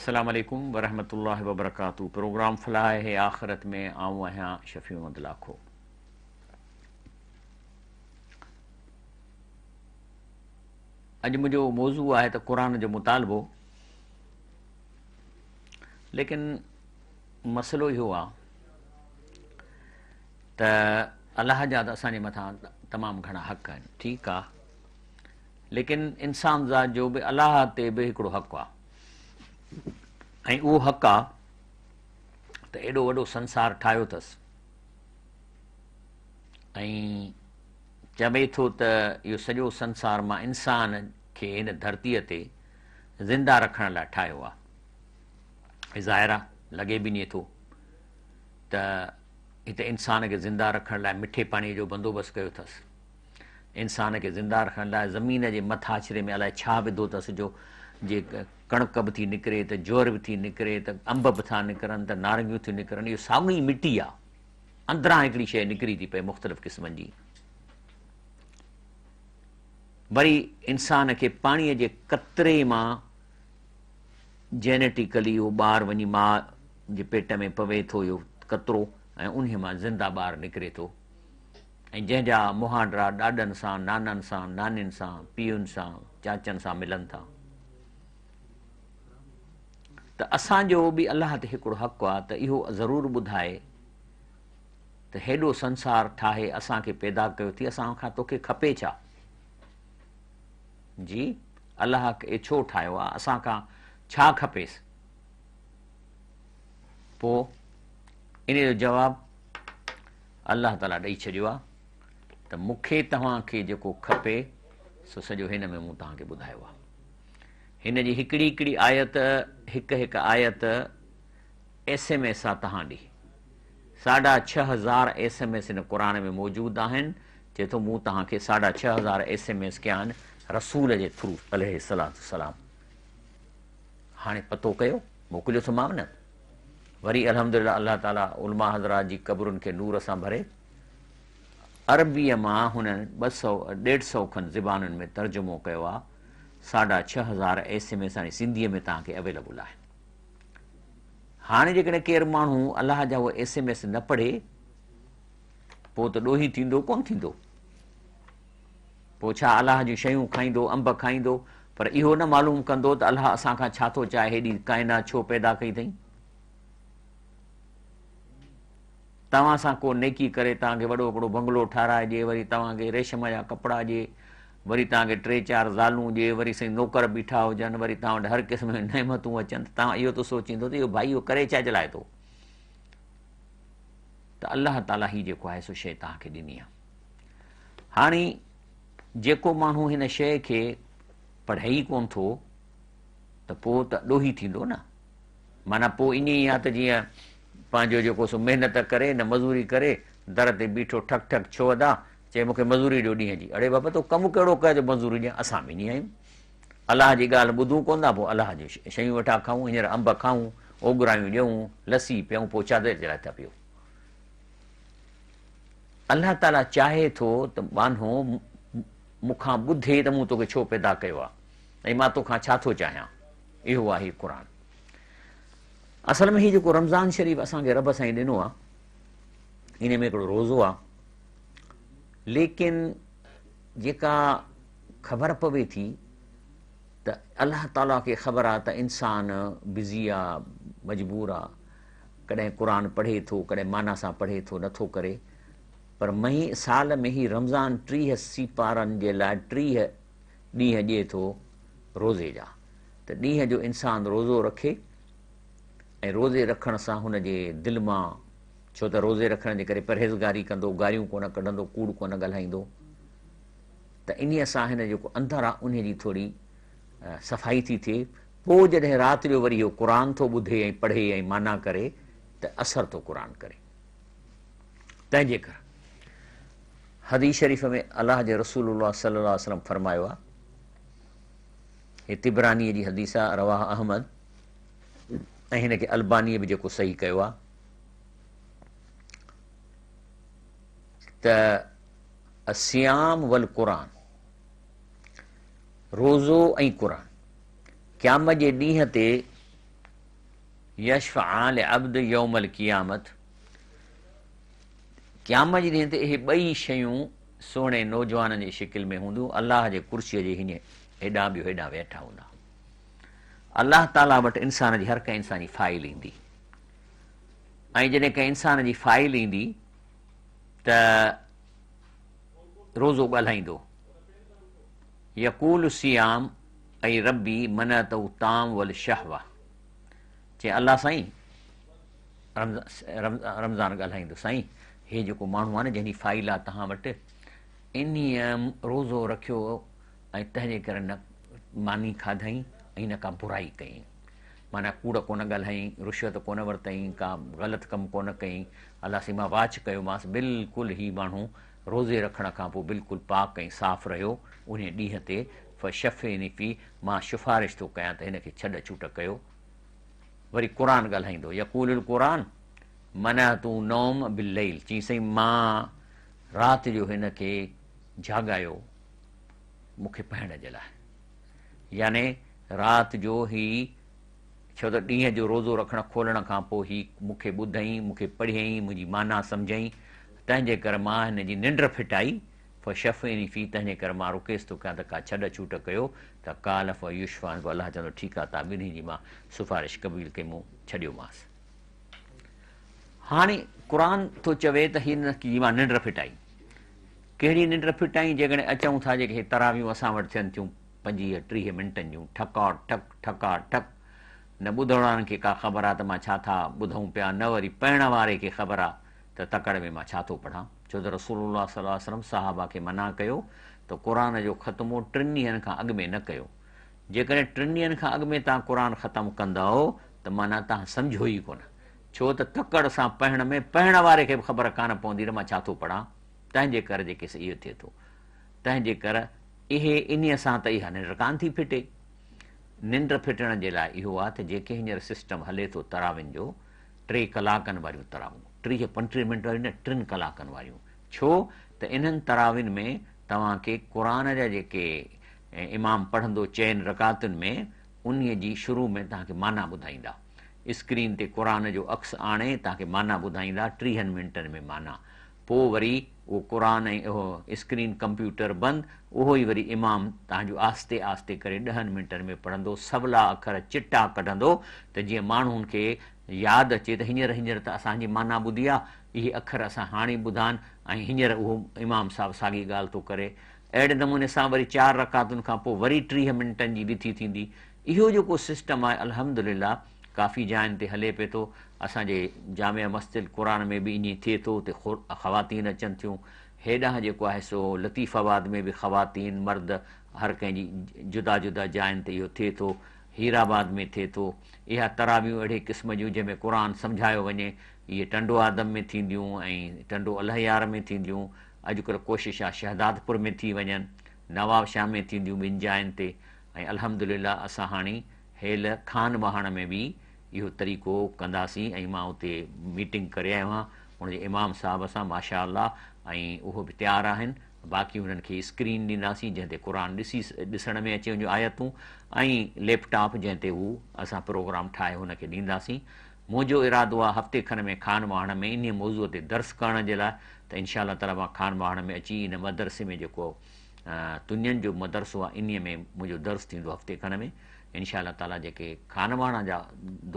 السلام عليڪم ورحمة الله وبرڪاته پروگرام فلاح آخرت ۾ آئون آهيان شفيع محمد لاکو. اڄ منهنجو موضوع آهي ته قرآن جو مطالبو ليڪن مسئلو اهو آهي ته الله جا ته اسان جي مٿان تمام گهڻا حق آهن ٺيڪ آهي ليڪن انسان ذات جو به الله تي به هڪڙو حق آهي ۽ اهو حق آهي ته ايڏو وڏو سنسار ٺاهيو اٿس ۽ چوي ٿو ته اهو سڄو سنسار مان انسان کي هن ڌرتيء تي زنده رکڻ لاء ٺاهيو آهي. ظاهر آهي لڳي به ائين ٿو ته هتي انسان کي زنده رکڻ لاء مٺي پاڻيء جو بندوبست ڪيو اٿس. انسان کي زنده رکڻ لاء زمين جي مٿاڇري ۾ الائي ڇا وڌو اٿس جو جي ڪڻڪ به ٿي نڪري ته جوئر به ٿي نڪري ته انب به ٿا نڪرن ته نارنگيون ٿيون نڪرن اهو ساڳي ئي مٽي آهي. اندران هڪڙي شيء نڪري ٿي پئي مختلف قسمن جي. وري انسان کي پاڻيء جي قطري مان جينيٽيڪلي اهو ٻار وڃي ماء جي پيٽ ۾ پوي ٿو اهو قطرو ۽ انهيء مان زنده ٻار نڪري ٿو ۽ جنهن جا مهانڊرا ڏاڏن سان، نانن سان، نانين سان، پيئن سان، چاچن سان ملن ٿا. ته اسان جو به الله تي هڪڙو حق آ ته اهو ضرور ٻڌائي ته هيڏو سنسار ٺاهي اسان کي پيدا ڪيو ٿي اسان کان توکي کپي ڇا؟ جي الله کي ڇو ٺاهيو آ اسان کان ڇا کپيس؟ پو ان جو جواب الله تعالي ڏئي ڇڏيو آ ته مون کي توهان کي جيڪو کپي سو سڄو هن ۾ مون توهان کي ٻڌايو آ. هن جي هڪڙي هڪڙي آيت هڪ هڪ آيت ايس ايم ايس آ تهان ڏي. ساڍا 6000 ايس ايم ايس هن قرآن ۾ موجود آهن. چئي ٿو مون توهان کي ساڍا 6000 ايس ايم ايس ڪيا آهن رسول جي ٿرو عليه الصلوة والسلام. هاڻي پتو ڪيو موڪليو ٿو مانو نه. وري الحمدلله الله تعالي علماء حضرات جي قبرن کي نور سان ڀري. عربيء مان هنن ٻه سئو ڏيڍ سئو کن زبانن ۾ ترجمو ڪيو آ. ساڍا 6000 ايس ايم ايس هاڻي سنڌيء ۾ توهان کي اويليبل آهن. هاڻي جيڪڏهن ڪير ماڻهو الله جا اهي ايس ايم ايس نه پڙهي پوء ته ڏوهي ٿيندو ڪونه ٿيندو؟ پوء ڇا الله جون شيون کائيندو، انب کائيندو، پر اهو نه معلوم ڪندو ته الله اسان کان ڇا ٿو چاهي، هيڏي ڪائنات ڇو پيدا ڪئي اٿئي؟ توهان سان ڪو نيڪي ڪري توهان کي وڏو هڪڙو بنگلو ٺهرائي ڏئي، وري توهان کي ريشم جا ڪپڙا ڏئي، وري توهان کي ٽي چار زالون ڏئي، وري سائين نوڪر بيٺا هجن، وري توهان وٽ هر قسم جون نعمتون اچن ته توهان اهو ته سوچيندو ته اهو ڀائي اهو ڪري ڇا جي لاء ٿو؟ ته الله تعاليٰ هي جيڪو آهي سو شيء توهان کي ڏني آهي. هاڻي جيڪو ماڻهو هن شيء کي پڙهي ئي ڪونه ٿو ته پوء ته ڏوهي ٿيندو نه. معنيٰ پوء ائين ئي آهي ته جيئن پنهنجو جيڪو سو محنت ڪري نه مزوري ڪري، در تي بيٺو ٺڪ ٺڪ ڇو ادا؟ چئي مون کي مزوري ڏيو ڏينهن جي. اڙي بابا تو ڪم ڪهڙو ڪيو جو مزوري ڏيان؟ اسان به ائين آهيون. الله جي ڳالهه ٻڌون ڪونه ٿا پوء الله جون شيون ويٺا کائون، هينئر انب کائون، اوڳرايون ڏيون، لسي پيئون پوء ڇا جي لاء ٿا پيئو؟ الله تعاليٰ چاهي ٿو ته ٻانهو مون کان ٻڌي ته مون توکي ڇو پيدا ڪيو آهي ۽ مان توکان ڇا ٿو چاهيان. اهو آهي قرآن. اصل ۾ هي جيڪو رمضان شريف اسان کي رب سائين ڏنو آهي ان ۾ هڪڙو روزو آهي ليڪن جيڪا خبر پوي ٿي ته الله تعاليٰ کي خبر آهي ته انسان بزي آ، مجبور آ، ڪڏهن قرآن پڙهي ٿو ڪڏهن معنيٰ سان پڙهي ٿو نٿو ڪري پر مهي سال ۾ هي رمضان 30 سيپارن جي لاء 30 ڏينهن ڏئي ٿو روزي جا ته ڏينهن جو انسان روزو رکي ۽ روزي رکڻ سان هن جي دل مان ڇو ته روزي رکڻ جي ڪري پرهيزگاري ڪندو، گاريون ڪونه ڪڍندو، ڪوڙ ڪونه ڳالهائيندو ته انهيء سان هن جيڪو اندر آهي انهيء جي ٿوري صفائي ٿي ٿئي. پوء جڏهن رات جو وري اهو قرآن ٿو ٻڌي ۽ پڙهي ۽ معنيٰ ڪري ته اثر ٿو قرآن ڪري. تنهن جي ڪري حديث شريف ۾ الله جي رسول الله صلي الله عليه وسلم فرمايو آهي، هي طبرانيء جي حديث آهي، رواه احمد ۽ هن کي البانيء به جيڪو صحيح ڪيو آهي ته الصيام والقرآن، روزو ۽ قرآن قيامت جي ڏينهن تي يشفعان لعبد يوم القيامت قيامت جي ڏينهن تي اهي ٻئي شيون سهڻي نوجوانن جي شڪل ۾ هونديون، الله جي ڪرسيء جي هينئن هيڏانهن ٻيو هيڏانهن ويٺا هوندا. الله تعاليٰ وٽ انسان جي هر ڪنهن انسان جي فائل ايندي ۽ جڏهن ڪنهن انسان جي فائل ايندي ته روزو ڳالهائيندو، يقول الصيام اي ربي منعته الطعام والشهوه، چي الله سائين رمضان ڳالهائيندو سائين هي جيڪو ماڻهو آهي نه جنهن جي فائل آهي توهان وٽ انهيء روزو رکيو ۽ تنهن جي ڪري نه ماني کاڌائين ۽ نه ڪا برائي ڪيائين معنيٰ ڪوڙ ڪونه ڳالهائين رشوت ڪونه ورتائين ڪا غلط ڪم ڪونه ڪيائين الله سائين مان واچ ڪيومانس بلڪل هي ماڻهو روزي رکڻ کان پوء بلڪل پاڪ ۽ صاف رهيو انهيء ڏينهن تي فشفعني في مان شفارش ٿو ڪيان ته هن کي ڇڏ ڇوٽ ڪيو وري قرآن ڳالهائيندو، يقول القرآن منعت النوم بالليل چيائين سائين مان رات جو هن کي جاڳايو مون کي پڙهڻ جي لاء يعني رات جو هي ڇو ته ڏينهن جو روزو رکڻ کولڻ کان پوء هي مون کي ٻڌائين مون کي پڙهيائين منهنجي معنيٰ سمجهائين تنهن جي ڪري مان هن جي ننڊ ڦٽائي فشفعني في تنهن جي ڪري مان رڪيس ٿو ڪيان ته ڪا ڇڏ ڇوٽ ڪيو ته قال فيشفع عنه پوء الله چوندو ٺيڪ آهي تان ٻنهي جي مان سفارش قبول ڪئي مون ڇڏيومانس. هاڻي قرآن ٿو چوي ته هن جي مان ننڊ ڦٽائي. ڪهڙي ننڊ ڦٽائي جيڪڏهن اچون ٿا جيڪي هي تراويون اسان وٽ ٿين ٿيون 25 30 منٽن جون ٺڪا ٺڪ ٺڪا ٺڪ نه ٻڌڻ وارن کي ڪا خبر آهي ته مان ڇا ٿا ٻڌون پيا نه وري پڙهڻ واري کي خبر آهي ته تڪڙ ۾ مان ڇا ٿو پڙهان؟ ڇو ته رسول الله صلي الله عليه وسلم صحابه کي منع ڪيو ته قرآن جو ختمو ٽن ڏينهن کان اڳ ۾ نه ڪيو. جيڪڏهن ٽن ڏينهن کان اڳ ۾ توهان قرآن ختم ڪندؤ ته معنيٰ توهان سمجهيو ئي ڪونه. ڇو ته تڪڙ سان پڙهڻ ۾ پڙهڻ واري کي به خبر ڪانه پوندي ته مان ڇا ٿو پڙهان. تنهن جي ڪر جيڪي سو اهو ٿئي ٿو. تنهن جي ڪر اهي انهيء سان ته اها ننڊ ڪانه ٿي ڦٽي. ننڊ ڦٽڻ جي لاء اهو آهي ته جيڪي هينئر سسٽم هلي ٿو تراوين جو، ٽي ڪلاڪن واريون تراوون، 30 35 منٽ واريون نه، ٽن ڪلاڪن واريون، ڇو ته انهن تراوين ۾ توهان کي قرآن جا جيڪي امام پڙهندو چئن رڪعتن ۾ انهي جي شروع ۾ توهان کي معنيٰ ٻڌائيندا، اسڪرين تي قرآن جو عڪس آڻي توهان کي معنيٰ ٻڌائيندا ٽيهن منٽن ۾ معنيٰ، پوء وري اهو قرآن ۽ اهو اسڪرين ڪمپيوٽر بند، اهو ئي وري امام توهان جو آهستي آهستي ڪري ڏهن منٽن ۾ پڙهندو، سولا اکر چٽا ڪڍندو ته جيئن ماڻهن کي ياد اچي ته هينئر هينئر ته اسان جي معنيٰ ٻڌي آ، اهي اکر اسان هاڻي ٻڌا آهن ۽ هينئر اهو امام صاحب ساڳي ڳالهه ٿو ڪري. اهڙي نموني سان وري چار رڪعتن کان پوء وري 30 منٽن جي ڏٿي ٿيندي. اهو جيڪو سسٽم آهي الحمدلله ڪافي جاين تي هلي پئي ٿو. اسان جي جامع مسجد القرآن ۾ به ائين ٿئي ٿو، اتي خواتين اچن ٿيون. هيڏانهن جيڪو آهي سو لطيف آباد ۾ به خواتين مرد هر ڪنهن جي جدا جدا جاين تي اهو ٿئي ٿو. هيرآباد ۾ ٿئي ٿو. اها تراويون اهڙي قسم جون جنهن ۾ قرآن سمجهايو وڃي، اهي ٽنڊو آدم ۾ ٿينديون ۽ ٽنڊو الهيار ۾ ٿينديون. اڄڪلهه ڪوشش آهي شهدادپور ۾ ٿي وڃن، نوابشاهه ۾ ٿينديون ٻن جاين تي ۽ الحمدلله اسان هاڻي هيل خان واهڻ ۾ به اهو طريقو ڪنداسين ۽ مان اتي ميٽنگ ڪري آيو آهيان ان جي امام صاحب سان ماشاء الله ۽ اهو به تيار آهن. باقي انهن کي اسڪرين ڏينداسين جنهن تي قرآن ڏسي ڏسڻ ۾ اچي ان جون آيتون ۽ ليپ ٽاپ جنهن تي هو اسان پروگرام ٺاهي هن کي ڏينداسين. منهنجو ارادو آهي هفتي کن ۾ خان واهڻ ۾ انهي موضوع تي درس ڪرڻ جي لاء ته انشاء الله تعالي مان خان واهڻ ۾ اچي ان مدرسي ۾ جيڪو تنين جو مدرسو آهي انهي ۾ منهنجو درس ٿيندو هفتي کن ۾ انشاء الله تعالي جيڪي خان واهڻ جا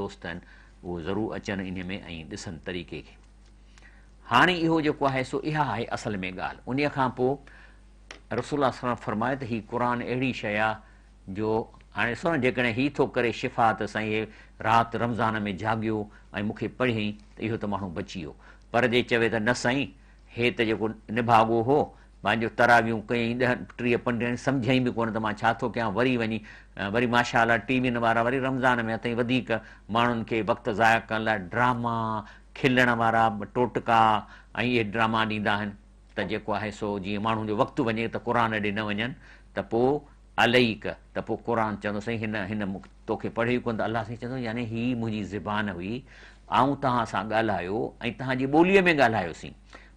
دوست آهن اهو ضرور اچن انهي ۾ ۽ ڏسن طريقي کي. هاڻي اهو جيڪو آهي سو اها آهي اصل ۾ ڳالهه. انهيء کان پوء رسول الله صلي الله عليه وسلم فرمايو ته هي قرآن اهڙي شيء آهي جو هاڻي ڏسو نه جيڪڏهن هي ٿو ڪري شفا ته سائين هي رات رمضان ۾ جاڳيو ۽ مون کي پڙهيائين ته اهو ته ماڻهو بچي ويو پر جي چوي ته نه سائين هي ته جيڪو نڀاڳو هو پنهنجو تراويون ڪيائين ڏهه 30 پنجٽيهه سمجهيائين به ڪونه ته مان ڇا ٿو ڪيان وري وڃي وري ماشاء الله ٽي وين وارا وري رمضان ۾ اٿئي وڌيڪ ماڻهن کي وقت ضايع ڪرڻ لاء ڊراما کلڻ وارا ٽوٽڪا ۽ اهي ڊراما ڏيندا آهن ته جيڪو آهي سو جيئن ماڻهن جو وقت وڃي ته قرآن ڏي نه وڃن ته پوء عليڪ ته پوء قرآن چوندو سائين هن هن توکي پڙهيو ئي ڪونه ته الله سائين چوندو يعني هي منهنجي زبان هئي آئون توهان سان ڳالهايو ۽ توهان جي ٻوليء ۾ ڳالهايوسين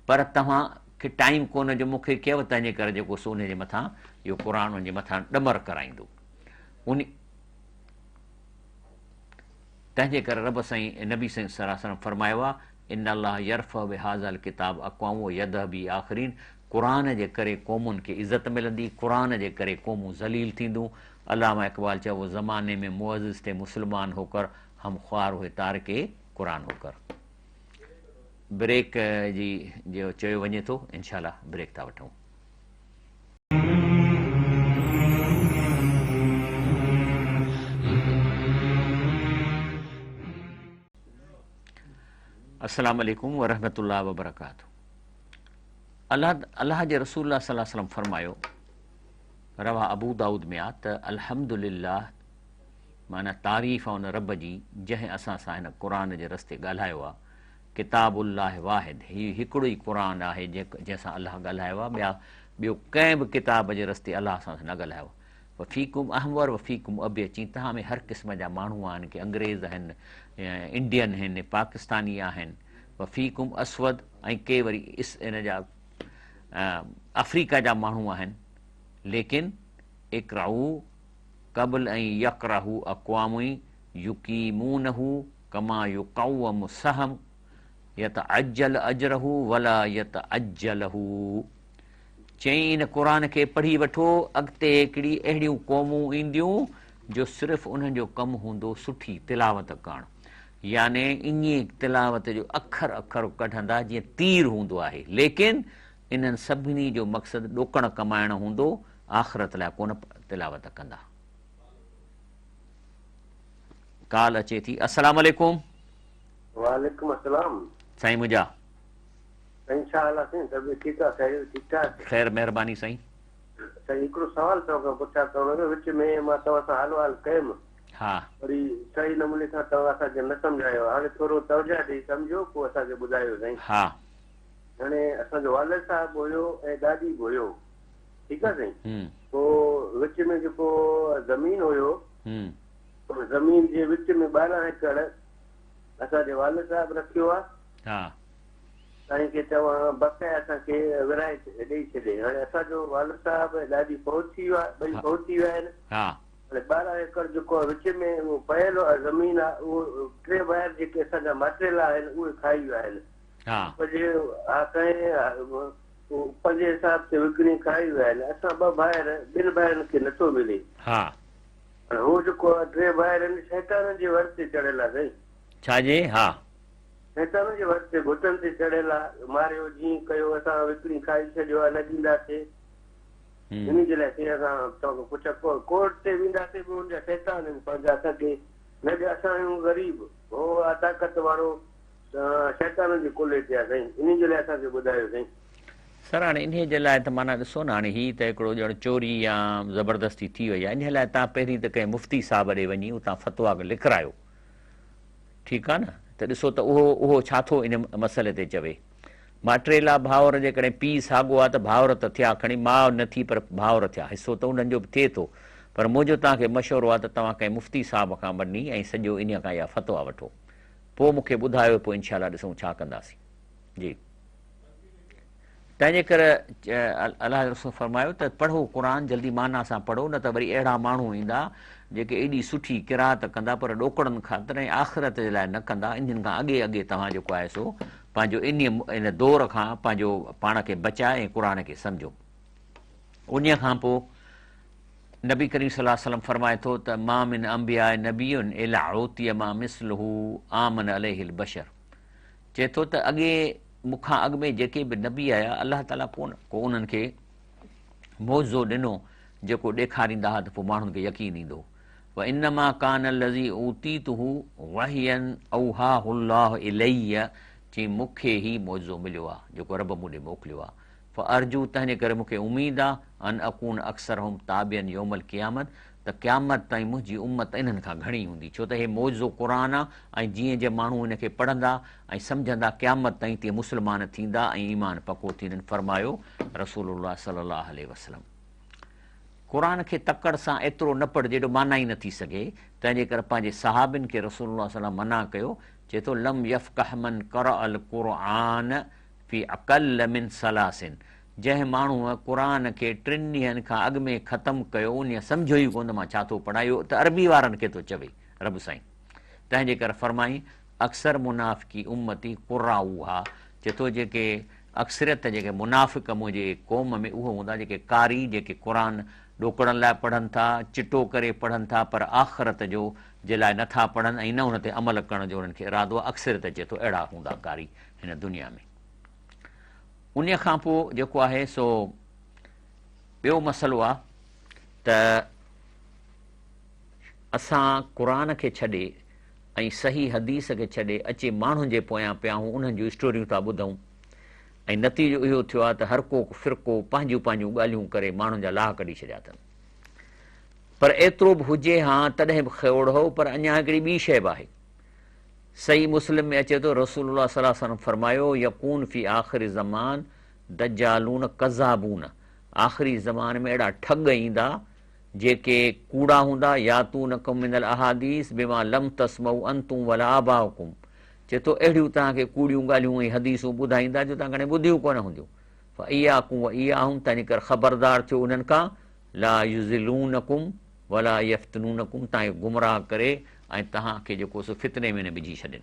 پر توهان کي ٽائيم ڪونه جو مون کي ڪيو تنهن جي ڪري جيڪو سو ان جي مٿان اهو قرآن ان جي مٿان ڏمر ڪرائيندو ان تنهن جي ڪري رب سائين نبي سائين صلي الله عليه وسلم فرمايو آ، ان الله يرفع بهذا الڪتاب اقوام و يضع به آخرين قرآن جي ڪري قومن کي عزت ملندي، قرآن جي ڪري قومون ذليل ٿيندون. علامه اقبال چيو وو زماني ۾ معزز ٿي مسلمان هوڪر هم خوار هئي تارڪ قرآن هوڪر. بريڪ جي جو چيو وڃي ٿو انشاء الله بريڪ ٿا وٺون. السلام عليڪم ورحمة الله وبرڪاته الله الله جي رسول الله صلي الله عليه وسلم فرمايو روا ابو داود ۾ آ ته الحمد لله معنی تعريف ان رب جي جنهن اسان سان هن قرآن جي رستي ڳالهايو آ ڪتاب الله واحد، هي هڪڙو ئي قرآن آهي جنهن سان الله ڳالهايو آهي، ٻيا ٻيو ڪنهن به ڪتاب جي رستي الله اسان سان نه ڳالهايو آهي. وفيڪم احمر وفيڪم ابيض، چين توهان ۾ هر قسم جا ماڻهو آهن، ڪي انگريز آهن، انڊين آهن، پاڪستاني آهن، وفيڪم اسود ۽ ڪي وري اس ان جا آفريڪا جا ماڻهو آهن، ليڪن اقرؤ قبل ان يقرأه اقوام يقيمونه ڪما يقوم السهم يتعجل اجره ولا يتعجله چيائين ان قرآن کي پڙهي وٺو اڳتي هڪڙي اهڙيون قومون اينديون جو صرف انهن جو ڪم هوندو سٺي تلاوت ڪرڻ يعني ائين تلاوت جو اکر اکر ڪڍندا جيئن تير هوندو آهي ليڪن انهن سڀني جو مقصد ڏوڪڙ ڪمائڻ هوندو آخرت لاء ڪونه تلاوت ڪندا. ڪال اچي ٿي السلام عليڪم. وعليڪم السلام. سائين منهنجا. سائين ڇا حال آ سائين طبيعت ٺيڪ آ خيريت ٺيڪ ٺاڪ. خير مهرباني سائين. سائين هڪڙو سوال توهان کان پڇا ڪرڻو هيو وچ ۾ مان توهان سان حال وحال ڪيم ها. وري صحيح نموني سان توهان اسان کي نه سمجهايو هاڻي ٿورو توجه ڏئي سمجهو پوء اسان کي ٻڌايو سائين. ها. هاڻي اسان جو والد صاحب به هيو ۽ ڏاڏي به هيو ٺيڪ آ سائين پوء وچ ۾ جيڪو زمين هيو ان زمين جي وچ ۾ 12 ايڪڙ اسان جي والد صاحب رکيو آ. ها. سائين کي چوان بقايا اسان کي ورهائي ڏئي ڇڏي. هاڻي اسان جو والد صاحب ۽ ڏاڏي فوت ٿي ويا، ٻئي فوت ٿي ويا آهن. ها. هاڻي 12 ايڪڙ جيڪو وچ ۾ اهو پيل زمين آ اهو ٽي ڀائر جيڪي اسان جا ماٽيلا آهن اهي کائي ويا آهن. ها. پنهنجي ها ڪنهن پنهنجي حساب تي وڪڻي کائي ويا آهن. اسان ٻه ڀائر ٻن ڀائرن کي نٿو ملي. ها. هاڻي هو جيڪو آ ٽي ڀائر آهن شيطانن جي ور تي چڙهيل آ سائين. ڇا جي؟ ها. شيطانن جي ور تي گهٽن تي چڙهيل آ ماريو جيئن ڪيو اسان وڪڻي کائي ڇڏيو آ نه ڏينداسي انهي جي لاء سائين اسان توهان کان پڇا ڪورٽ تي وينداسي به ان جا شيطان آهن پنهنجا اسان کي نه ڏي اسان آهيون غريب هو آ طاقت وارو شيطانن جي ڪلهي تي آ سائين انهي جي لاء اسان کي ٻڌايو سائين. سر هاڻي انهيء جي لاء ته معنيٰ ڏسو نه هاڻي هي ته هڪڙو ڄڻ چوري يا زبردستي ٿي وئي آهي انهيء لاء توهان پهرين ته ڪنهن مفتي صاحب ڏي وڃي اتان فتويٰ لکرايو ٺيڪ آهي نه ته ڏسو ته اهو اهو ڇا ٿو ان مسئلي تي چوي ماٽيلا ڀائر جيڪڏهن پيء ساڳو آهي ته ڀائر ته ٿيا کڻي ماء نه ٿي پر ڀائر ٿيا حصو ته انهن جو به ٿئي ٿو پر منهنجو توهان کي مشورو آهي ته توهان ڪنهن مفتي صاحب کان وڃي ۽ سڄو انهيء کان اها فتويٰ وٺو پوء مون کي ٻڌايو پوء انشاء الله ڏسون ڇا ڪنداسين جي. تنهنجي ڪري الله جي رسول فرمايو ته پڙهو قرآن جلدي معنيٰ سان پڙهو نه ته وري اهڙا ماڻهو ايندا جيڪي ايڏي سٺي قرائت ڪندا پر ڏوڪڙن خاطر ۽ آخرت جي لاء نه ڪندا انهن کان اڳي اڳي توهان جيڪو آهي سو پنهنجو انهي ان دور کان پنهنجو پاڻ کي بچائي ۽ قرآن کي سمجهو انهي کان پوء نبي ڪريم صلي الله عليه وسلم فرمائي ٿو ته ما من انبياء نبي الا عوتي ما مثله آمن عليه البشر چئي ٿو ته اڳي مون کان اڳ ۾ جيڪي به نبي آيا الله تعاليٰ ڪونه ڪو انهن کي معجزو ڏنو جيڪو ڏيکاريندا ها ته پوء ماڻهن کي يقين ايندو هو وانما ڪان الذي اوتيته وحيا اوحاه الله الي چي مون کي هي معجزو مليو آهي جيڪو رب مون ڏي موڪليو آهي فارجو تنهنجي ڪري مون کي اميد آ ان اڪون اڪثرهم تابعا يوم القيامت ته قيامت تائين منهنجي امت انهن کان گهڻي هوندي ڇو ته هي معجزو قرآن آ ۽ جيئن جيئن ماڻهو هن کي پڙهندا ۽ سمجهندا قيامت تائين تيئن مسلمان ٿيندا ۽ ايمان پڪو ٿيندن فرمايو رسول الله صلي الله عليه وسلم قرآن کي تڪڙ سان ايترو نه پڙهه جيڏو معنيٰ ئي نه ٿي سگهي تنهنجي ڪري پنهنجي صحابين کي رسول الله صلي الله منع ڪيو چئي ٿو لم يفقه من قرأ القرآن في اقل من ثلاث جنهن ماڻهوء قرآن کي ٽن ڏينهن کان اڳ ۾ ختم ڪيو انهيء سمجهيو ئي ڪونه ته مان ڇا ٿو پڙهان اهو ته عربي وارن کي ٿو چوي رب سائين. تنهن جي ڪري فرمائين، اڪثر منافقي امتي قراؤها، چئي ٿو جيڪي اڪثريت جيڪي منافق منهنجي قوم ۾ اهي هوندا جيڪي قاري جيڪي قرآن ڏوڪڙن لاء پڙهن ٿا، چٽو ڪري پڙهن ٿا پر آخرت جو جي لاء نه ٿا پڙهن ۽ نه ان تي عمل ڪرڻ جو انهن کي ارادو آهي، اڪثريت چئي ٿو اهڙا هوندا قاري هن دنيا ۾. انهيء کان پوء جيڪو آهي سو ٻيو مسئلو آهي ته اسان قرآن کي ڇڏي ۽ صحيح حديث کي ڇڏي اچي ماڻهن جي پويان پيا آهيون انهن جون اسٽوريون ٿا ٻڌون ۽ نتيجو اهو ٿيو آهي ته هر ڪو فرقو پنهنجون پنهنجون ڳالهيون ڪري ماڻهن جا لاهه ڪڍي ڇڏيا اٿن. پر ايترو به هجي هان تڏهن به کوڙ هو پر اڃا هڪڙي ٻي شيء به آهي. صحيح مسلم ۾ اچي ٿو رسول الله صلي الله عليه وسلم فرمايو يڪون في آخر الزمان دجالون ڪذابون آخري زمان ۾ اهڙا ٺڳ ايندا جيڪي ڪوڙا هوندا ياتونڪم من الاحاديث بما لم تسمعوا انتم ولا آباؤڪم چئي ٿو اهڙيون توهان کي ڪوڙيون ڳالهيون ۽ حديثون ٻڌائيندا جو توهان ڪڏهن ٻڌيون ڪونه هونديون فاياڪم واياهم تنهنجي ڪري خبردار ٿيو انهن کان لا يضلونڪم ولا يفتنونڪم توهان کي گمراهه ڪري ۽ توهان کي جيڪو سو فتني ۾ نه وجهي ڇڏين.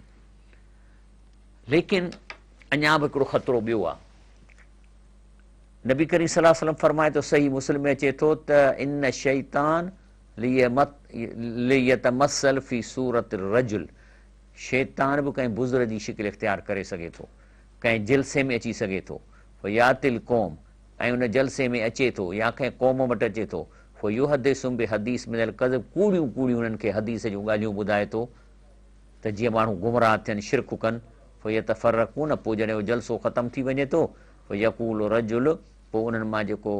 ليڪن اڃا به هڪڙو خطرو ٻيو آهي. نبي ڪريم صلي الله عليه وسلم فرمائي ٿو صحيح مسلم ۾ اچي ٿو ته ان الشيطان ليتمثل في صورت الرجل شيطان به ڪنهن بزرگ جي شڪل اختيار ڪري سگهي ٿو ڪنهن جلسي ۾ اچي سگهي ٿو فياتي القوم ۽ ان جلسي ۾ اچي ٿو يا ڪنهن قوم وٽ اچي ٿو فيحدثهم بحديث من الڪذب ڪوڙيون ڪوڙيون انهن کي حديث جون ڳالهيون ٻڌائي ٿو ته جيئن ماڻهو گمراهه ٿين شرڪ ڪن فيتفرقون پوء جڏهن اهو جلسو ختم ٿي وڃي ٿو فيقول رجل پوء انهن مان جيڪو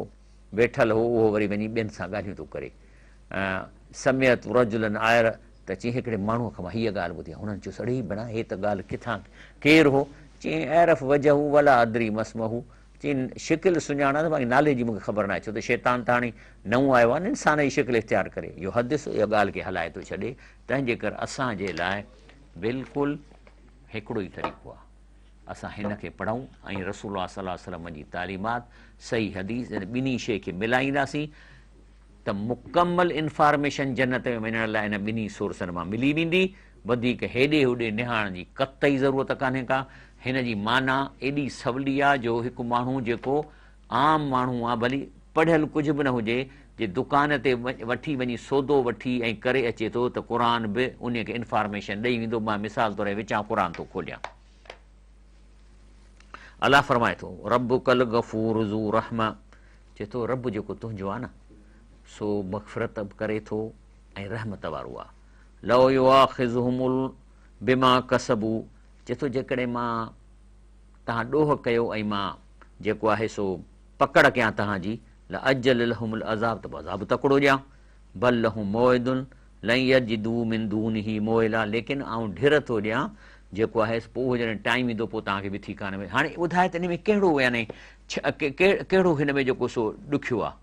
ويٺل هو اهو وري وڃي ٻين سان ڳالهيون ٿو ڪري سمعت رجلا عائر ته چيائين هڪڙي ماڻهوء کان مان هيء ڳالهه ٻڌي آهي. هنن چيس، اڙي ڀيڻا هيء ته ڳالهه ڪٿان ڪير هو؟ چيائين، اعرف وجهه ولا ادري ما اسمه. چيائين، شڪل سڃاڻان ٿو باقي نالي جي مون کي خبر ناهي، ڇو ته شيطان ته هاڻي نئون آيو آهي نه انسان جي شڪل اختيار ڪري. يحدث اها ڳالهه کي هلائي ٿو ڇڏي. تنهن جي ڪري اسان جي لاء بلڪل هڪڙو ئي طريقو آهي. اسان هن کي پڙهون ۽ رسول الله صلي الله عليه وسلم جي تعليمات، صحيح حديث، ان ٻنهي شيء کي ملائينداسين ته مڪمل انفارميشن جنت ۾ وڃڻ لاء انهن ٻنهي سورسن مان ملي ويندي، وڌيڪ هيڏي هوڏي نهارڻ جي قطعي ضرورت ڪانهي ڪا. هن جي معنيٰ ايڏي سولي آ جو هڪ ماڻهو جيڪو عام ماڻهو آ ڀلي پڙهيل ڪجهه به نه هجي، جي دڪان تي وٺي وڃي سودو وٺي ۽ ڪري اچي ٿو ته قرآن به انهي کي انفارميشن ڏئي ويندو، مان مثال طور وچان قرآن ٿو کوليان. الله فرمائي ٿو، ربک الغفور ذو رحمة چئي ٿو رب جيڪو تنهنجو آهي نه سو مغفرت به ڪري ٿو ۽ رحمت وارو آهي. لو يؤاخذهم بما ڪسبوا چئي ٿو جيڪڏهن مان توهان ڏوهه ڪيو ۽ مان جيڪو آهي سو پڪڙ ڪيان توهان جي لعجل لهم العذاب ته عذاب تڪڙو ڏيان بل لهم موعد لن يجدوا من دونه موئلا ليڪن آئون ڍر ٿو ڏيان جيڪو آهي پوء اهو جڏهن ٽائيم ايندو پوء توهان کي وٿي ڪانه ملي هاڻي ٻڌاء ته ان ۾ ڪهڙو يعني ڪهڙو هن ۾ جيڪو سو ڏکيو آهي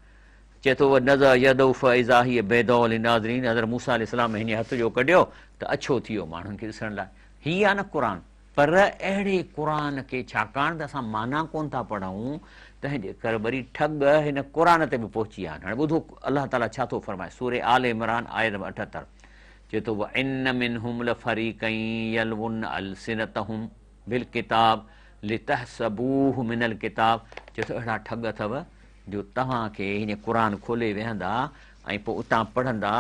چئي ٿو ونزع يده فاذا هي بيضاء للناظرين حضرت موسيٰ عليه السلام هن هٿ جو ڪڍيو ته اڇو ٿي ويو ماڻهن کي ڏسڻ لاء هي آهي نه قرآن پر اهڙي قرآن کي ڇاڪاڻ ته اسان معنيٰ ڪونه ٿا پڙهون، تنهن جي ڪري وري ٺڳ هن قرآن تي به پهچي ويا آهن. هاڻي ٻڌو الله تعاليٰ ڇا ٿو فرمائي، سورة آل عمران آيت نمبر 78 چئي ٿو، وَإِنَّ مِنْهُمْ لَفَرِيقًا يَلْوُونَ أَلْسِنَتَهُمْ بِالْڪِتَابِ لِتَحْسَبُوهُ مِنَ الْڪِتَابِ چئي ٿو اهڙا ٺڳ اٿو جو توهان کي هيئن قرآن کولي ويهندا ۽ پوء اتان پڙهندا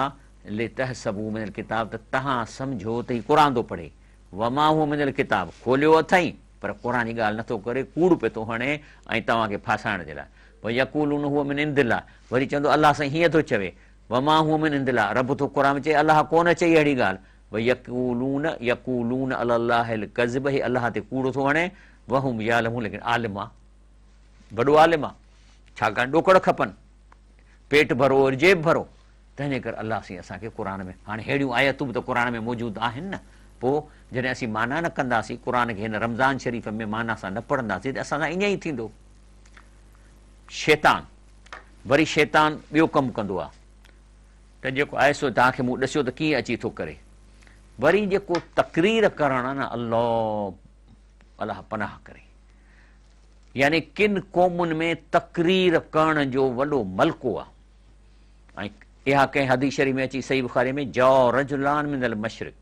لِتَحْسَبُوهُ مِنَ الْڪِتَابِ ته توهان سمجهو ته هي قرآن ٿو پڙهي. وما هو من الڪتاب، کوليو اٿئي پر قرآن جي ڳالهه نٿو ڪري، ڪوڙ پيو ٿو هڻي ۽ توهان کي ڦاسائڻ جي لاء. ويقولون هو من عند الله، وري چوندو الله سائين هيئن ٿو چوي، وما هو من عند الله، رب ٿو قرآن ۾ چئي الله ڪونه چئي اهڙي ڳالهه، ويقولون يقولون علي الله الڪذب، هي الله تي ڪوڙ ٿو هڻي، وهم يعلمون، ليڪن عالم آ، وڏو عالم آ، ڇاڪاڻ ڏوڪڙ کپن، پيٽ ڀرو اور جيب ڀرو. تنهنجي ڪري الله سائين اسان کي قرآن ۾ هاڻي ههڙيون آيتون به ته قرآن ۾ موجود آهن نه پوء جڏهن اسين معنيٰ نه ڪنداسين قرآن کي هن رمضان شريف ۾ معنيٰ سان نه پڙهنداسين ته اسان سان ائين ئي ٿيندو. شيطان وري شيطان ٻيو ڪم ڪندو آهي ته جيڪو آهي سو توهان کي مون ڏسيو ته ڪيئن اچي ٿو ڪري وري جيڪو تقرير ڪرڻ آهي نه الله الله پناهه ڪري يعني ڪن قومن ۾ تقرير ڪرڻ جو وڏو ملڪو آهي. ۽ اها ڪنهن حديث شريف ۾ اچي صحيح بخاري ۾ جاء رجلان من المشرق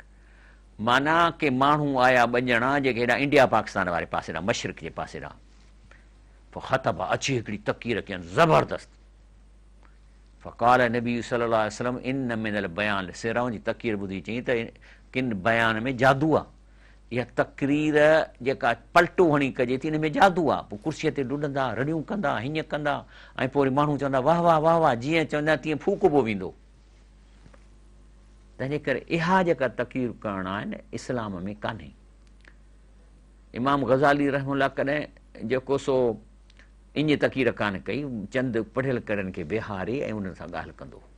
معنيٰ ڪي ماڻهو آيا ٻه ڄڻا جيڪي هيڏانهن انڊيا پاڪستان واري پاسي ڏانهن مشرق جي پاسي ڏانهن فخطب اچي هڪڙي تقرير ڪين زبردست فقال نبي صلي الله عليه وسلم ان من البيان لسحرا جي تقرير ٻڌي چيائين ته ڪن بيان ۾ جادو آ اها تقرير جيڪا پلٽو هڻي ڪجي ٿي ان ۾ جادو آ پوء ڪرسيء تي ڊڏندا رڙيون ڪندا هيئن ڪندا ۽ پوء وري ماڻهو چوندا واه واه واه واه جيئن چوندا تيئن ڦوڪبو ويندو تنهنجي ڪري اها جيڪا تقرير ڪرڻ آهي نه اسلام ۾ ڪانهي. امام غزالي رحمه الله ڪڏهن جيڪو سو ائين تقرير ڪانه ڪئي، چند پڙهيل ڪڙين کي ويهاري ۽ انهن سان ڳالهه ڪندو هو.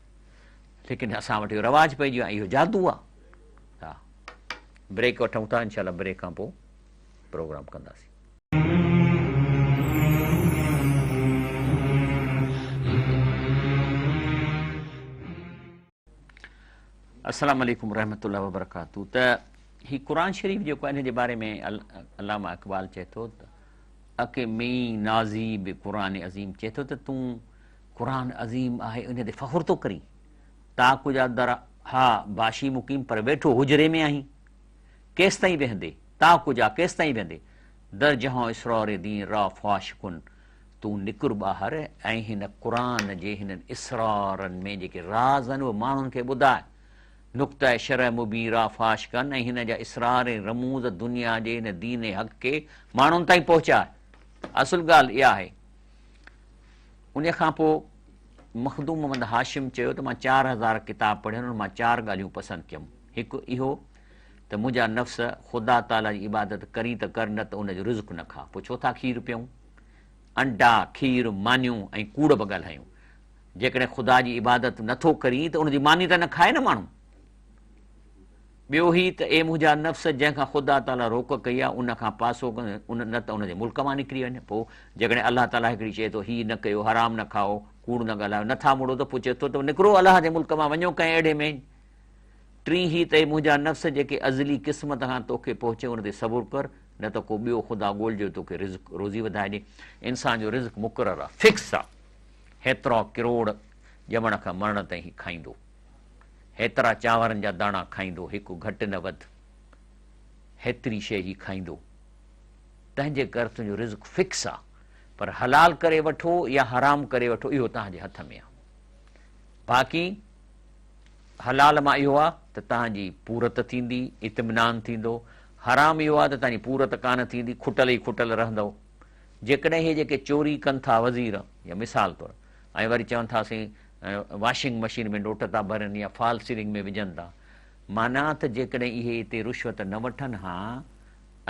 ليڪن اسان وٽ اهو رواج پئجي ويو آهي، اهو جادو آهي. ها بريڪ وٺون ٿا انشاء الله بريڪ کان پوء پروگرام ڪنداسين. السلام عليڪم ورحمة الله وبرڪاته ته هي قرآن شريف جيڪو آهي ان جي باري ۾ علامه اقبال چئي ٿو ته اڪ مي نازي به قرآن عظيم چئي ٿو ته تون قرآن عظيم آهي ان تي فخر ٿو ڪرين تا ڪجا در ها باشي مقيم پر ويٺو حجري ۾ آهين ڪيستائين ويهندي تا ڪجا ڪيستائين ويهندي در جهان اسرار دين را فاش ڪن تون نڪر ٻاهر ۽ هن قرآن جي هنن اسرارن ۾ جيڪي راز آهن اهي ماڻهن کي ٻڌاء. نڪته شرع مبين را فاش ڪن ۽ هن جا اسرار ۽ رموز دنيا جي هن دين حق کي ماڻهن تائين پهچاء. اصل ڳالهه اها آهي. ان کان پوء مخدوم محمد هاشم چيو ته مان 4000 ڪتاب پڙهيا انهن مان چار ڳالهيون پسند ڪيم. هڪ اهو ته منهنجا نفس خدا تعاليٰ جي عبادت ڪرين ته ڪر نه ته ان جو رزق نه کاء. پوء ڇو ٿا کير پيئون؟ انڊا، کير، مانيون ۽ ڪوڙ به ڳالهايون. جيڪڏهن خدا جي عبادت نه ٿو ڪرين ته ان جي ماني ته نه کائي نه ماڻهو. ٻيو هي ته اي منهنجا نفس جنهن کان خدا تعاليٰ روڪ ڪئي آهي ان کان پاسو ڪر نه ته ان جي ملڪ مان نڪري وڃ. پوء جيڪڏهن الله تعاليٰ هڪڙي چئي ٿو هي نه ڪيو، حرام نه کائو، ڪوڙ نه ڳالهايو، نه ٿا مڙو ته پوء چئي ٿو ته نڪرو الله جي ملڪ مان وڃو ڪنهن اهڙي ۾. ٽين هي ته اي منهنجا نفس جيڪي ازلي قسمت کان توکي پهچي ان تي صبر ڪر نه ته ڪو ٻيو خدا ڳول جو توکي رزق روزي وڌائي ڏي. انسان جو رزق مقرر آ، فڪس آ. هيترا ڪروڙ ڄمڻ کان مرڻ تائين هي کائيندو. هيترا چانورن جا داڻا کائيندو، هڪ گهٽ نه وڌ. هيتري شيء هي کائيندو. تنهنجي ڪر تنهنجو رزق فڪس آ. پر حلال ڪري وٺو يا حرام ڪري وٺو اهو توهان جي هٿ ۾ آ. باقي حلال مان اهو آ ته توهان جي پورت ٿيندي، اطمينان ٿيندو. حرام اهو آ ته توهان جي پورت ڪانه ٿيندي، کٽل ئي کٽل رهندؤ. جيڪڏهن اهي جيڪي چوري ڪن ٿا وزير يا مثال طور ۽ وري چون ٿا اسين واشنگ مشين ۾ نوٽ ٿا ڀرين يا فال سيلنگ ۾ وجهن ٿا معنيٰ ته جيڪڏهن اهي اتي رشوت نه وٺن ها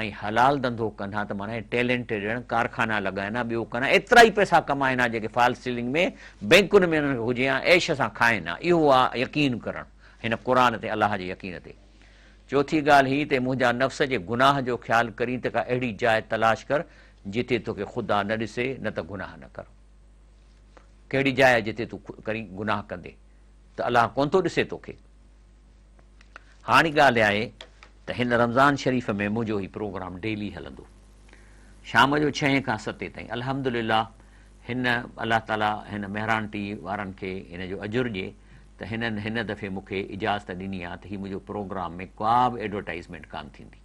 ۽ حلال ڌنڌو ڪن ها ته معنيٰ ٽيلنٽ ڏيڻ، ڪارخانا لڳائن ها، ٻيو ڪن ها، ايترا ئي پئسا ڪمائن ها جيڪي فال سيلنگ ۾ بئنڪن ۾ انهن کي هجي ها، عيش سان کائن ها. اهو آ يقين ڪرڻ هن قرآن تي الله جي يقين تي. چوٿين ڳالهه هي ته منهنجا نفس جي گناهه جو خيال ڪرين ته ڪا اهڙي جاء تلاش ڪر جتي توکي خدا نه ڏسي نه ته گناهه نه ڪر. ڪهڙي جاء آهي جتي تون ڪرين گناهه ڪندي ته الله ڪونه ٿو ڏسي توکي. هاڻي ڳالهه آهي ته هن رمضان شريف ۾ منهنجو هي پروگرام ڊيلي هلندو شام جو ڇهين کان ستين تائين الحمدلله هن الله تعالي هن مهراڻ ٽي وي وارن کي هن جو اجر ڏي ته هنن هن دفعي مون کي اجازت ڏني آهي ته هي منهنجو پروگرام ۾ ڪا به ايڊورٽائيزمينٽ ڪانه ٿيندي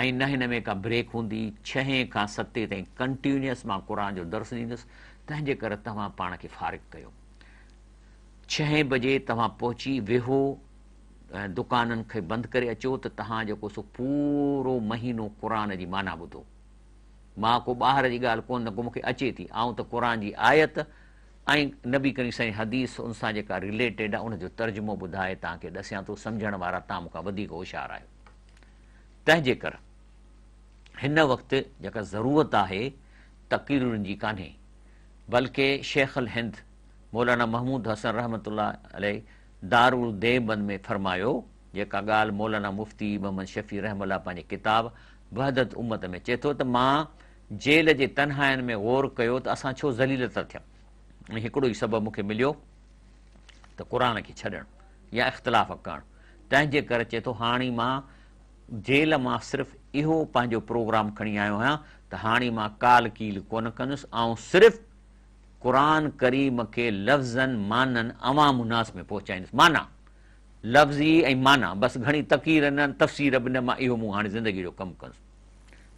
۽ نه هن ۾ ڪا بريڪ هوندي ڇهين کان ستين تائين ڪنٽينيوس مان قرآن جو درس ڏيندس تنهن جي ڪري توهان پاڻ کي فارغ ڪيو ڇهين بجي توهان پهچي ويهو ۽ دڪانن کي بند ڪري اچو ته توهان جيڪو سو پورو مهينو قرآن جي معنيٰ ٻڌو. مان ڪو ٻاهر جي ڳالهه ڪونه ڪو مون کي اچي ٿي. آئون ته قرآن جي آيت ۽ نبي ڪريم سائين حديث ان سان جيڪا رليٽيڊ آهي ان جو ترجمو ٻڌائي توهان کي ڏسيان ٿو سمجهڻ وارا توهان مون کان وڌيڪ هوشيار آهيو. تنهن جي ڪر هن وقت جيڪا ضرورت آهي تقريرن جي ڪانهي بلڪه شيخ الهند مولانا محمود حسن رحمة الله عليه دارالديوبند ۾ فرمايو، جيڪا ڳالهه مولانا مفتي محمد شفيع رحمه الله پنهنجي ڪتاب وحدت امت ۾ چئي ٿو ته مان جيل جي تنهائين ۾ غور ڪيو ته اسان ڇو ذليل ٿا ٿيون ۽ هڪڙو ئي سبب مون کي مليو ته قرآن کي ڇڏڻ يا اختلاف ڪرڻ تنهن جي ڪري چئي ٿو هاڻي مان جيل مان صرف اهو پنهنجو پروگرام کڻي آيو آهيان ته هاڻي مان قال قيل ڪونه ڪندس آئون صرف قرآن ڪريم کي لفظن معنن عوام الناس ۾ پهچائيندس معنيٰ لفظي ۽ معنيٰ بس گهڻي تقرير نه تفسير به نه مان اهو مون هاڻي زندگي جو ڪم ڪندس.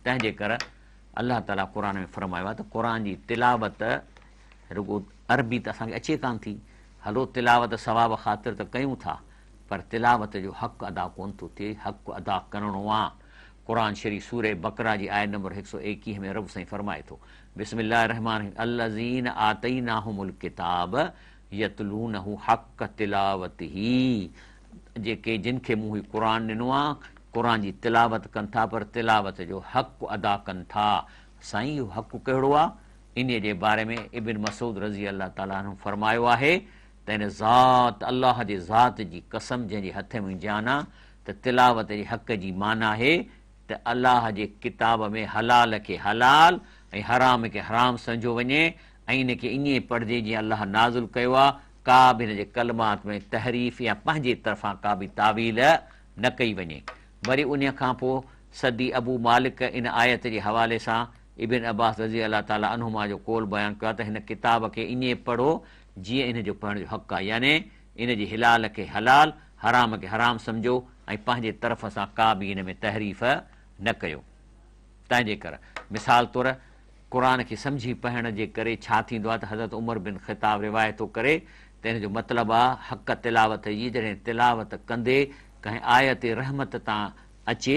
تنهن جي ڪر الله تعاليٰ قرآن ۾ فرمايو آهي ته قرآن جي تلاوت رڳو عربي ته اسان کي اچي ڪانه ٿي، هلو تلاوت ثواب خاطر ته ڪيون ٿا پر تلاوت جو حق ادا ڪونه ٿو ٿئي، حق ادا ڪرڻو آ. قرآن شريف سورة بقره جي آيت نمبر 121 ۾ رب سائين فرمائي ٿو، بسم الله الرحمٰن الرحيم الذين آتيناهم الڪتاب يتلونه حق تلاوته جيڪي جن کي مون هي قرآن ڏنو آ قرآن جي تلاوت ڪن ٿا پر تلاوت جو حق ادا ڪن ٿا. سائين اهو حق ڪهڙو آ؟ انهيء جي باري ۾ ابن مسعود رضي الله تعالٰي عنه فرمايو آهي ته ان ذات، الله جي ذات، جي قسم جنهن جي هٿ ۾ جان آ ته تلاوت جي حق جي معنيٰ آهي ته الله جي ڪتاب ۾ حلال کي حلال ۽ حرام کي حرام سمجهيو وڃي ۽ ان کي ائين پڙهجي جيئن الله نازل ڪيو آ، ڪا به هن جي ڪلمات ۾ تحريف يا پنهنجي طرفان ڪا به تاويل نه ڪئي وڃي. وري انهيء کان پوء صدي ابو مالڪ ان آيت جي حوالي سان ابن عباس رضي الله تعالٰي عنهما جو قول بيان ڪيو آهي ته هن ڪتاب کي ائين پڙهو جيئن ان جو پڙهڻ جو حق آهي يعني ان جي حلال کي حلال، حرام کي حرام سمجهو ۽ پنهنجي طرف سان ڪا به ان ۾ تحريف نه ڪيو. تنهنجي ڪر مثال طور قرآن کي سمجهي پڙهڻ جي ڪري ڇا ٿيندو آهي ته حضرت عمر بن خطاب روايت ٿو ڪري ته ان جو مطلب آهي حق تلاوت جي جڏهن تلاوت ڪندي ڪنهن آيت رحمت تان اچي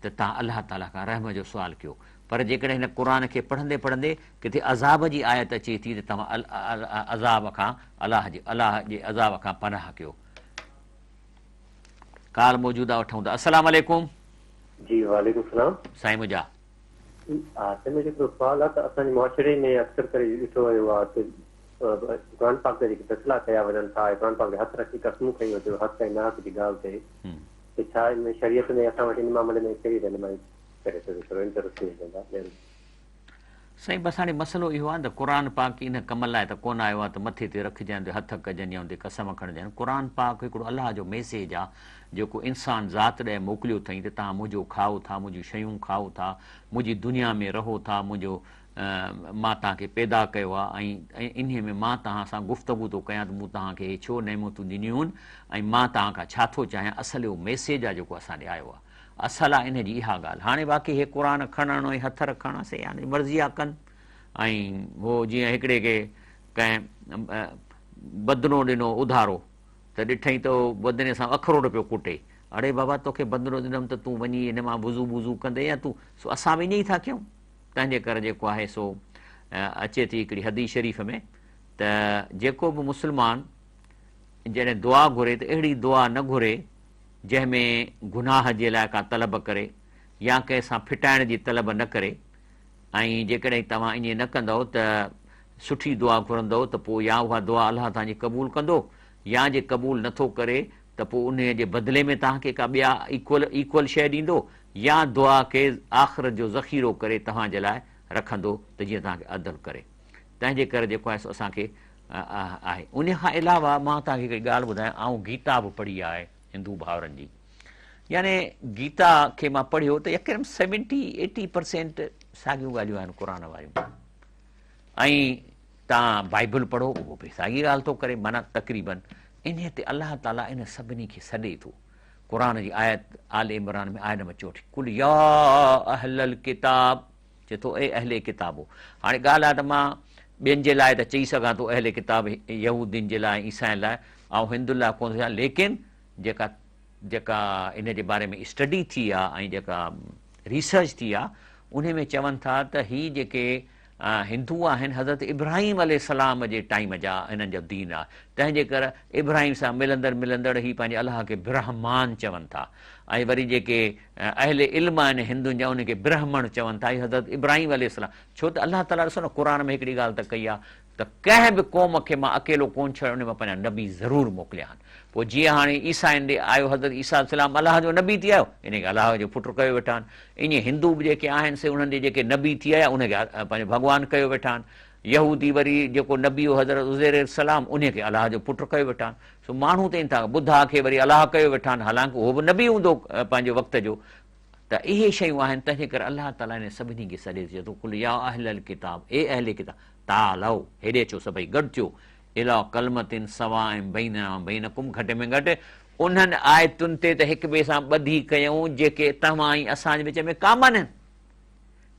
ته تان الله تعالي کان رحم جو سوال ڪيو پر جيڪڏهن هن قرآن کي پڙهندي پڙهندي ڪٿي عذاب جي آيت اچي ٿي ته توهان عذاب کان الله جي الله جي عذاب کان پناهه ڪيو. ڪال موجوده وٺون ٿا. السلام عليڪم. جي وعليڪم السلام. سائين منهنجا. تنهن ۾ هڪڙو سوال آهي ته اسان جي معاشري ۾ اڪثر ڪري ڏٺو ويو آهي ته قرآن پاڪ جا جيڪي فيصلا ڪيا وڃن ٿا ۽ قرآن پاڪ تي هٿ رکي قسمون کنيون وڃن ٿيون حق ۽ ناحق جي ڳالهه تي ته ڇا ان ۾ شريعت ۾ اسان وٽ ان معاملي ۾ ڪهڙي رهنمائي ڪري سگهي ٿو ان تي روشني وجهندا مهرباني. سائين بس هاڻي مسئلو اهو آهي ته قرآن پاڪ ان ڪم لاء ته ڪونه آيو آهي ته مٿي تي رکجن تي هٿ ڪجن يا ان تي قسم کڻجن قرآن پاڪ هڪڙو الله جو ميسيج آهي جيڪو انسان ذات ڏي موڪليو اٿئين ته توهان منهنجو کائو ٿا منهنجون شيون کائو ٿا منهنجي دنيا ۾ رهو ٿا منهنجو مان توهان کي پيدا ڪيو آهي ۽ انهي ۾ مان توهان سان گفتگو ٿو ڪيان ته مون توهان کي اهي ڇو نعمتون ڏنيون آهن ۽ مان توهان کان ڇا ٿو چاهيان اصل اهو ميسيج آهي جيڪو اسان ڏي آيو آهي اصل آهي ان جي اها ڳالهه هاڻي باقي هي قرآن کڻڻ ۽ هٿ رکڻ سي يعني مرضي آ ڪن ۽ هو جيئن هڪڙي کي ڪنهن بدنو ڏنو اڌارو ته ڏٺئي ته هو بدني سان اکروٽ پيو ڪٽي اڙي بابا توکي بدنو ڏنم ته تون وڃي ان مان وضو وضو ڪندي يا تون سو اسان به ائين ئي ٿا ڪيون تنهن جي ڪري جيڪو آهي سو اچي ٿي هڪڙي حديث شريف ۾ ته جيڪو به مسلمان جڏهن دعا گهري ته اهڙي دعا نه گهري جنهن ۾ گناهه جي لاء ڪا طلب ڪري يا ڪنهن سان ڦٽائڻ جي طلب نه ڪري ۽ جيڪڏهن توهان ائين نه ڪندؤ ته سٺي دعا گهرندؤ ته پوء يا اها دعا الله توهان جي قبول ڪندو يا جي قبول نه ٿو ڪري ته پوء انهيء جي بدلي ۾ توهان کي ڪا ٻيا ايڪول Equal شيء ڏيندو يا دعا کي آخرت جو ذخيرو ڪري توهان جي لاء رکندو ته جيئن توهان کي عدل ڪري. تنهن جي ڪري جيڪو آهي سو اسان کي آهي. انهيء کان علاوه مان توهان کي هڪڙي ڳالهه ٻڌايان، آئون گيتا به پڙهي آهي هندو ڀائرن جي. يعني گيتا کي مان پڙهيو ته يقيناً سيونٽي ايٽي پرسينٽ ساڳيون ڳالهيون آهن قرآن واريون. ۽ توهان بائبل پڙهو اهو به ساڳي ڳالهه ٿو ڪري معنيٰ تقريباً انهيء تي الله تعاليٰ ان سڀني کي سڏي ٿو. قرآن جي آيت آل عمران ۾ آيت نمبر 64 قل يا اهل الڪتاب چئي ٿو اي اهل ڪتابو. هاڻي ڳالهه آهي ته مان ٻين جي لاء ته چئي سگهان ٿو اهل ڪتاب يهودين جي لاء عيسائين لاء آئون هندن لاء ڪونه ٿو چوان ليڪن جيڪا جيڪا ان جي باري ۾ اسٽڊي ٿي آهي ۽ جيڪا ريسرچ ٿي آهي انهي ۾ چون ٿا ته هي جيڪي هندو آهن حضرت ابراهيم عليه السلام جي ٽائيم جا هنن جو دين آهي تنهن جي ڪر ابراهيم سان ملندڙ ملندڙ هي پنهنجي الله کي برهمان چون ٿا ۽ وري جيڪي اهل علم آهن هندن جا انهن کي برهمڻ چون ٿا هي حضرت ابراهيم عليه السلام ڇو ته الله تعالي ڏسو نه قرآن ۾ هڪڙي ڳالهه ته ڪئي آهي ته ڪنهن به قوم کي مان اڪيلو ڪونه ڇڏيو ان مان پنهنجا نبي ضرور موڪليا آهن پوء جيئن هاڻي عيسائين ڏي آيو حضرت عيسيٰ عليه السلام الله جو نبي ٿي آيو ان کي الله جو پٽ ڪيو ويٺا آهن ائين هندو به جيڪي آهن سي انهن ڏي جيڪي نبي ٿي آيا ان کي پنهنجو ڀڳوان ڪيو ويٺا آهن يهودي وري جيڪو نبي هو حضرت عزير عليه السلام ان کي الله جو پٽ ڪيو ويٺا آهن سو ماڻهو ته ان ٿا ٻڌا کي وري الله ڪيو ويٺا آهن حالانڪ اهو به نبي هوندو پنهنجي وقت جو ته اهي شيون آهن تنهن جي ڪري الله تعاليٰ انهن سڀني کي سڏي چئي ٿو قل يا اهل الڪتاب اي اهل ڪتاب تعالوا هيڏي اچو سڀئي گڏ ٿيو الي ڪلمة سواء بيننا و بينڪم گهٽ ۾ گهٽ انهن آيتن تي ته هڪ ٻئي سان ٻڌي ڪيون جيڪي توهان ۽ اسان جي وچ ۾ ڪامن آهن.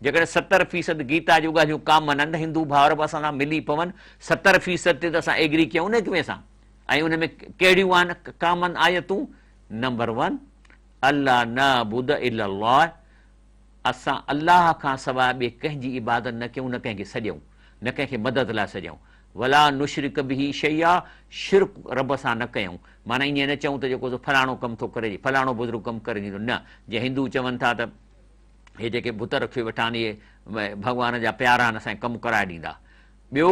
جيڪڏهن 70 فيصد گيتا جون ڳالهيون ڪامن آهن ته هندو ڀائر به اسان سان ملي پون، 70 فيصد تي ته اسان ايگري ڪيون نه هڪ ٻئي سان. ۽ ان ۾ ڪهڙيون آهن ڪامن آيتون؟ نمبر ون، الا نعبد الا الله، اسان الله کان سواء ٻئي ڪنهن جي عبادت نه ڪيون، نه ڪنهن کي سڏيون، نه ڪنهن کي مدد لاء سڏيون. ولا نشرڪ به شيئا، شرڪ رب سان نه ڪيون، معنيٰ ائين نه چئون ته جيڪو سو فلاڻو ڪم ٿو ڪري، فلاڻو بزرگ ڪم ڪري ڏيندو، نه، جيئن هندو چون ٿا ته هي جيڪي بت رکيو ويٺا آهن اهي ڀڳوان جا پيارا آهن اسان کي ڪم ڪرائي ڏيندا. ٻيو،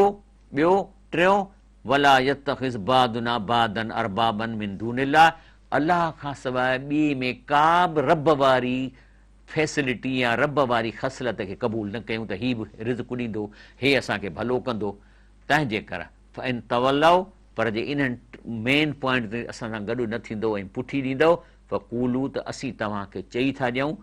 ٻيو، ٽيون، ولا يتخذ بعضنا بعضا اربابا من دون الله، الله کان سواء ٻئي ۾ ڪا به رب واري فيسلٽي يا رب واري خصلت کي قبول نه ڪيون ته هي به رزق ڏيندو، هي اسان کي ڀلو ڪندو، تنهن جي ڪر فان تولوا پر جي انهن مين پوائنٽ تي اسان سان گڏ نه ٿيندؤ ۽ پٺي ڏيندؤ فقولوا ته اسين توهان کي چئي ٿا ڏيون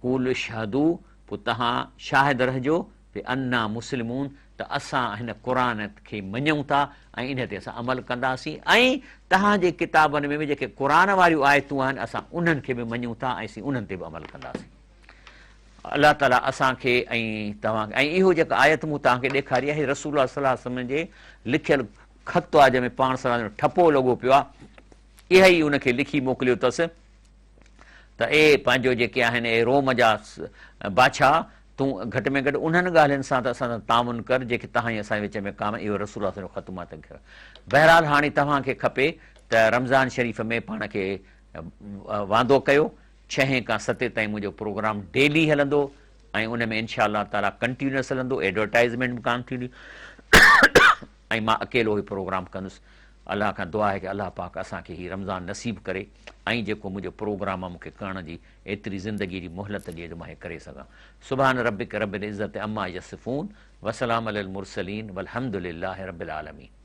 قولوا اشهدوا پوء توهان شاهد رهجو بانا مسلمون ته اسان هن قرآن کي مڃون ٿا ۽ انهي تي اسان عمل ڪنداسين ۽ توهان جي ڪتابن ۾ به جيڪي قرآن واريون آيتون آهن اسان انهن کي به مڃون ٿا ۽ اسين انهن تي به عمل ڪنداسين. الله تعالي اسان کي ۽ توهان کي ۽ اهو جيڪا آيت مون توهان کي ڏيکاري آهي رسول الله صلي الله عليه وسلم جي لکيل خط آهي جنهن ۾ پاڻ صلي الله عليه وسلم ٺپو لڳو پيو آهي اها ئي ان کي لکي موڪليو اٿس ته اي پنهنجو جيڪي آهن اي روم جا بادشاهه تون گهٽ ۾ گهٽ انهن ڳالهين سان ته اسان سان تعاون ڪر جيڪي توهان ۽ اسان جي وچ ۾ ڪام اهو رسول الله صلي الله عليه وسلم جو خط مان تنهن کي بهرحال هاڻي توهان کي کپي ته رمضان شريف ۾ پاڻ کي واندو ڪيو ڇهين کان ستين تائين منهنجو پروگرام ڊيلي هلندو ۽ ان ۾ انشاء الله تعالي ڪنٽينيوس هلندو ايڊورٽائزمينٽ به ڪانه ٿيندي ۽ مان اڪيلو هي پروگرام ڪندس الله کان دعا آهي ڪه الله پاڪ اسان کي هي رمضان نصيب ڪري ۽ جيڪو منهنجو پروگرام آهي مون کي ڪرڻ جي ايتري زندگي جي مهلت ڏئي جو مان هي ڪري سگهان سبحان ربک رب العزت عما يصفون وسلام علي المرسلين والحمد لله رب العالمين.